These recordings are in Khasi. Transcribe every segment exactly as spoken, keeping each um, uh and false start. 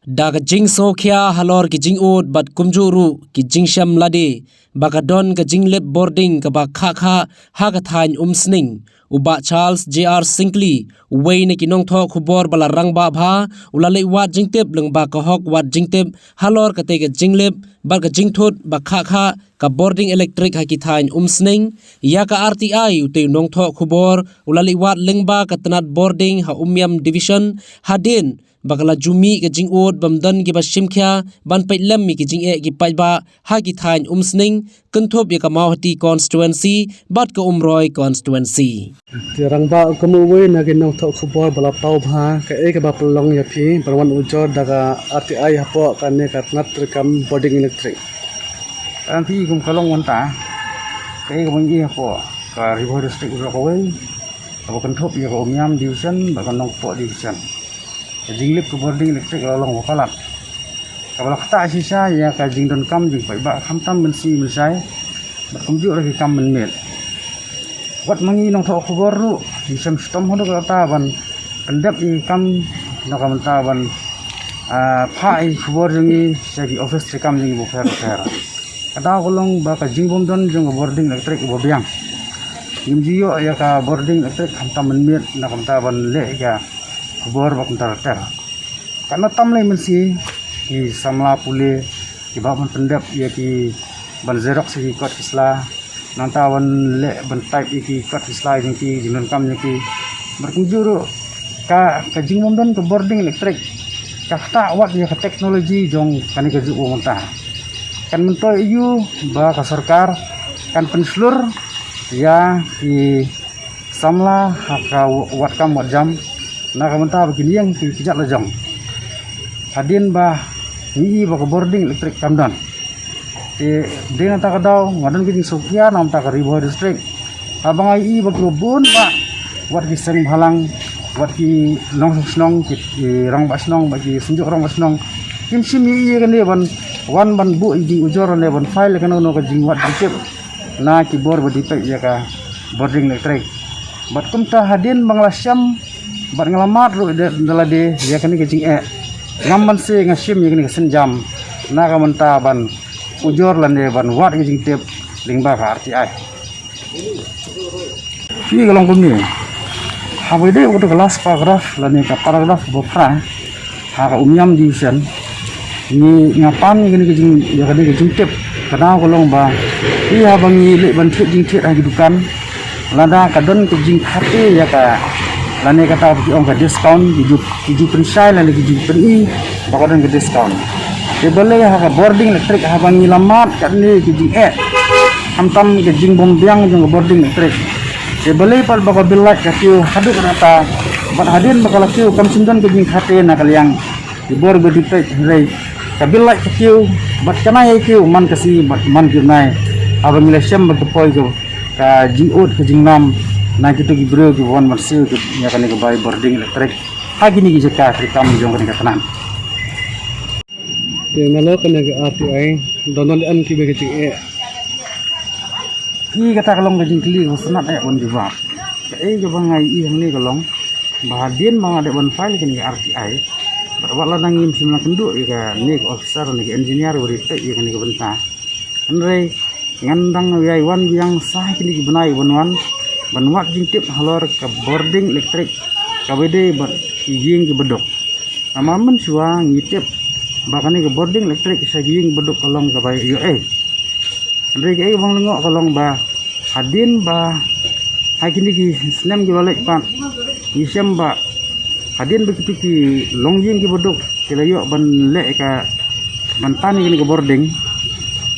Da ka jingsngewkhia halor ki jingud bad kumjuh ruh ki jingshem lade ba ka don ka jinglip bording kaba khah khah ha ka thaiñ Umsning, u Bah Charles J R Syngkli, uwei na ki nongthoh khubor ba la rangbah bha, u la leit wad jingtip lyngba ka hok wad jingtip halor katei ka jinglip bad ka jingthut ba khah khah ka bording elektrik ha ki thaiñ Umsning ïa ka R T I. Utei u nongthoh khubor u la leit wad lyngba ka tnat bording ha Umiam Division hadien ba ka la ju mih ka jingud bym don kiba shimkhia ban peit lem ïa ki jingeh ki paidbah ha ki thaiñ Umsning, kynthup ïa ka Mawhati constituency bad ka Umroi constituency. Te rangbah, kum uwei na ki nongthoh khubor ba la paw bha, kaei kaba pynlong ïa phi ban wan ujor da ka R T I hapoh kane ka tnat treikam bording elektrik? Kan phi kum ka long mynta, kaei kaba ngi ïohi hapoh ka Ri Bhoi District baroh kawei, kaba kynthup ïa ka Umiam Division bad ka Nongpoh Division, ka jinglip ka bording elektrik la long ba palat, kaba la ktah shisha ïa ka jingdonkam jingpaidbah khamtam mynsngi mynshai bad kumjuh ruh ki kam mynmiet. Wat ma ngi nongthoh khubor ruh ngi shem shitom haduh katta ban pyndep ïa ki kam, na ka bynta ban, ah, phah ïa ki khubor jong ngi sha ki office treikam jong ngi bapher bapher. Ka daw ka long ba ka jingbymdon jong ka bording elektrik uba biang. Ngim ju ïoh ïa ka bording elektrik khamtam mynmiet na ka bynta ban leh ïa ka khubor ba kumta ter ter. Katno tam lei mynsngi ki samla pule kiba ban pyndep ïa ki, ban xerox ïa ki kot ki sla, nangta ban leh ban type ïa ki kot ki sla jong ki, jingdonkam jong ki. Bad kumjuh ruh ka, ka jingbymdon ka bording elektrik ka ktah wat ïa ka teknoloji jong kane ka juk ba mynta. Kan myntoi aiu ba ka sorkar kan pynshlur ïa ki samla ha ka wat kam wat jam, na ka bynta ba kin ïeng ki kjat la jong, hadien ba ngi i ba ka bording elektrik kam don. Te dei na kata ka daw nga don ka jingsngewkhia na ka bynta ka Ri Bhoi District, haba nga i ba kiba bun bah, wat ki seng bhalang, wat ki nongshong shnong, ki, ki rangbah shnong, bad ki synjuk rangbah shnong, kim shym i ïa kane ban wan ban buh ïa ki jingujor ne ban file ïa kano kano ka jingwad jingtip na ki bor ba dei peit ïa ka bording elektrik. Bad kumta hadien ba nga la shem bad nga la mad ruh da, da lade ïa kane ka jingeh, ngam banse nga shim ïa kane ka sienjam na ka bynta ban ujor lane ban wad ïa ka jingtip lyngba ka R T I. Phi, ka long kumne. Haba ïadei bad ka last paragraph lane ka paragraph ba phra ha ka Umiam Division, ngi, nga pan ïa kane ka jing, ïa kane ka jingtip. Ka daw ka long ba, phi, haba ngi leit ban thied jingthied ha ki dukan, lada ka don ka jingkhatte ïa ka, lane kata ba ki ong ka discount, ki ju, ki ju pynshai lane ki ju pyni ba ka don ka discount. Te balei ha ka bording elektrik haba ngi la mad katne ka jingeh, khamtam ka jingbymbiang jong ka bording elektrik, te balei pat ba ka bill light ka kiew haduh katta, bad hadien ba ka la kiew kam shym don ka jingkhatte na ka liang ki bor ba dei peit, hynrei ka bill light ka kiew bad ka nai ka kiew man ka sngi bad man ka bnai. Haba ngi la shem bad ka poi ka, ka jingud ka jingnam na kito ki briew kiba wan ban siew ïa kane ka bai bording elektrik ha kine ki jaka treikam jong kane ka tnat. Te nalor kane ka R T I, don nalor em kiba ka jingeh? Phi, kata ka long ka jingkylli kaba sngewtynnat eh ban jubab. Kaei kaba nga ïohi hangne ka long ba hadien ba nga dei ban file kane ka R T I, bad wat lada ngim shym la kynduh ïa kane ka officer ne ka engineer ba dei peit ïa kane ka bynta, hynrei ngan dang ïai wan biang sa ha kine ki bnai ban wan ban wad jingtip halor ka bording elektrik kaba dei bad ki ïing kiba duk. Namar mynshuwa ngi tip ba kane ka bording elektrik sha ki ïing kiba duk ka long kaba ïoh ei. Hynrei kaei kaba nga lyngngoh ka long ba hadien ba ha kine ki snem kiba leit pat ngi shem ba hadien ba kito ki longïing kiba duk ki la ïoh ban leh ka, ban tan ïa kane ka bording,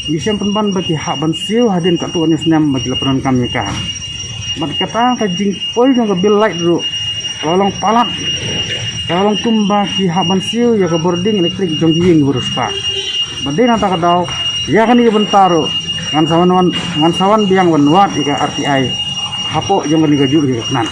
ngi shem pynban ba ki hap ban siew hadien katto katne snem ba ki la pyndonkam ïa ka. Bad kata ka jingpoi jong ka bill light ruh ka la long palat, ka la long kumba ki hap ban siew ïa ka bording elektrik jong ki ïing kiba riewspah. Bad dei na kata ka daw, ïa kane ka bynta ruh ngan sa wan, wan, ngan sa wan biang ban wad ïa ka R T I hapoh jong kane ka juk ïa ka tnat.